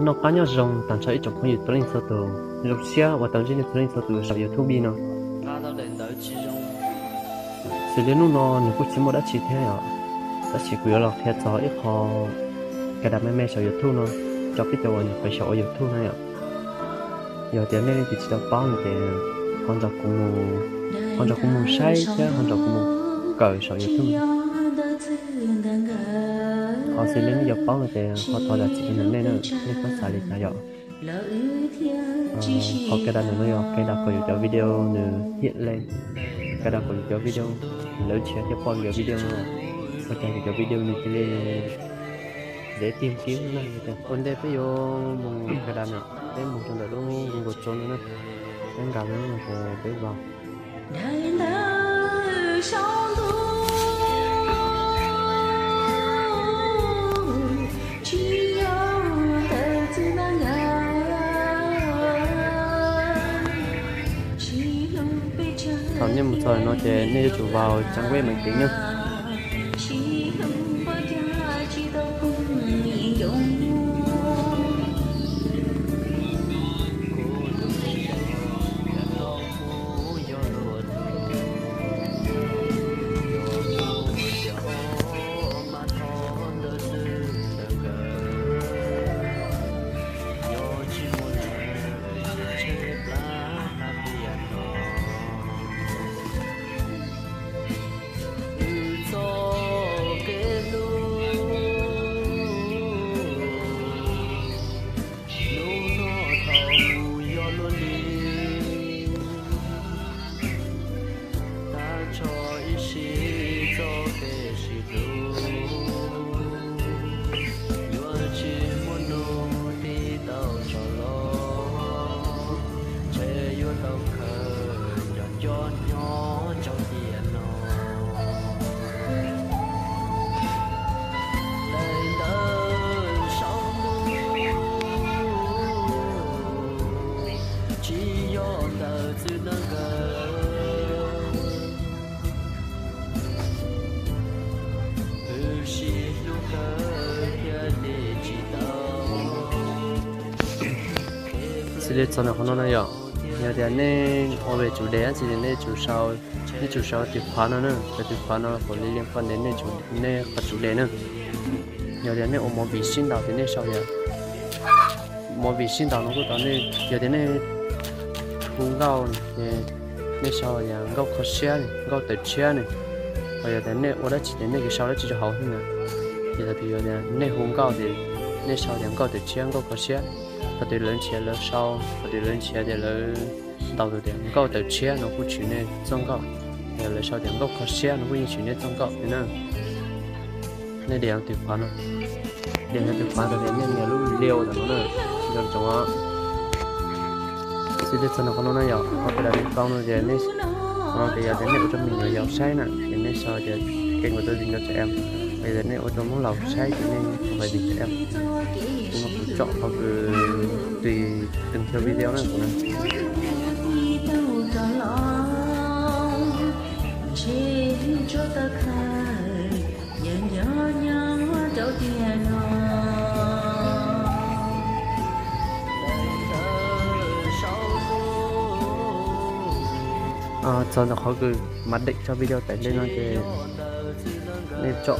Noj qab nyob zoo tag nrho ib tsoom phooj ywg txhua leej txhua tus, zoo siab uas tau ntsib nej txhua leej txhua tus saum YouTube no. Xws li hnub no nws kuj tsis muaj dab tsi thiab yom, tab sis kuv yuav los qhia txog ib qho cài đặt me me saum YouTube no rau peb cov uas nyuam qhuav xyaum ua YouTube na yom. Yog tias nej leej twg tsis tau paub no ces ho nrog kuv mus, ho nrog kuv mus saib thiab ho nrog kuv mus kawm saum YouTube. Ho xws li nej yuav paub no ces ho thov zam txim rau nej na, nej txhob xav li cas yom. Qhov cài đặt no yog cài đặt kom yus cov video nws hiện lên, cài đặt kom yus cov video, lawv nrhiav thiab pom yus cov video no, ua cas yus cov video nws cia li dễ tìm kiếm na. Ua ntej peb yuav mus cài đặt no, peb mus rau ntawm lub Google Chrome no na, peb nkag lub no ces peb los. Thaum nej mus txog no ces nej yuav tsum vào trang web máy tính na. Xws li txog ntawm qhov no na yom, yog tias nej ua về chủ đề ces nej tsum sau, nej tsum sau tus khóa no na, cov tus khóa no kom li liên quan đến nej, nej qhov chủ đề na. Yog tias nej ua movie sib ntaus ces nej sau tias movie sib ntaus no kuj tau nej, yog tias nej hu nkauj ces nej sau tias nkauj kho siab, nkauj tawm tshiab ne. Ho yog tias nej ua dab tsi ces nej kuj sau dab tsi rau hauv xwb na. Ces thaum twg yog tias nej hu nkauj ces nej sau tias nkauj tawm tshiab, nkauj kho siab. Thaum twg lawv nrhiav lawv sau, thaum twg lawv nrhiav tias lawv ntaus tus tias nkauj tawm tshiab no kuj tshwm nej txoj nkauj. Yog lawv sau tias nkauj kho siab no kuj yeej tshwm nej txoj nkauj na. Nej nias tus khóa no, nias tus khóa tau tias nej nias lub video ntawm no na, nco ntsoov. Xws li txog ntawm qhov no na yom, qhov cài đặt nws tau no ces nej, qhov no ces yog tias nej ua rau me nyuam yaus saib na ces nej sau tias kênh của tôi dành cho trẻ em, yog tias nej ua rau Hmoob laus saib ces nej sau tias dành cho trẻ em. Kuv no kuv tsom qhov kws tùy từng條video na kuv na. Txog ntawm qhov kws mà định cho video tải lên no ces nej tsom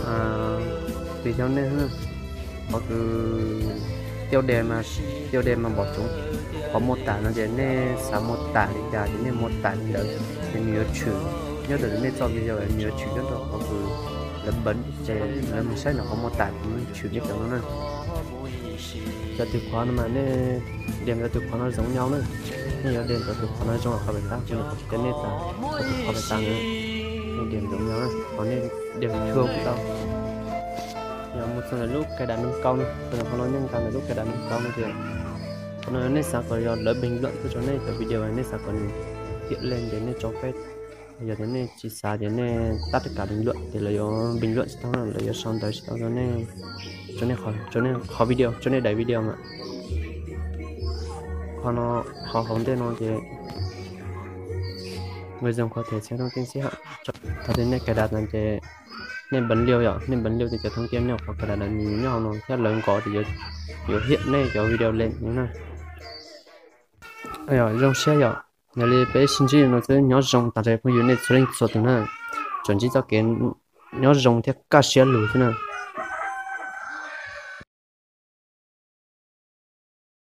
tùy theo nej, qhov kws tiêu đề mà, tiêu đề mà bỏ trống, qhov mô tả no ces nej xav mô tả li cas ces nej mô tả li ntawd, ces nws yuav tshwm nyob rau nej txoj video, nws yuav tshwm nyob rau qhov kws lawv npawv ces lawv mus saib ntawm qhov mô tả ces nws tshwm nyob cov no na. Cov tus qhov no mas nej điền cov tus qhov no giống nhau na. Nej yuav điền cov tus qhov no zoo li qhov pem tab, qhov no qhov tsis tau nej tas, cov tus qhov pem tas na, nej điền giống nhau na, qhov nej điền thưa kuj tau. Yog mus txog ntawm lub cài đặt nâng cao no, txog ntawm qhov no nej nkag ntawm lub cài đặt nâng cao no ces qhov no nej xav kom yog lawv bình luận tuaj rau nej cov video, nej xav kom nws hiện lên ces nej cho phép. Yog tias nej tsis xav tias nej tắt tất cả bình luận ces lawv yuav bình luận tsis tau na, lawv yuav sau ntawv tsis tau rau nej, rau nej qhov video, rau nej daim video mas. Qhov no, qhov hauv ntej no ces người dùng có thể xem thông tin xếp hạng. Thaum twg nej cài đặt no ces nej npees liu yom, nej npees liu ces cov thoob tiab nej qhov ka da nws nyob hauv no thiab lawv nkaus ces yuav hiam nej cov video link no na. Zoo siab yom, yog li peb sib ntsib no xwb, nyob zoo tas zais phooj ywg nej txhua leej txhua tus na. Tsuas ntsib txoj kev nyob zoo thiab kaj siab lug xwb na.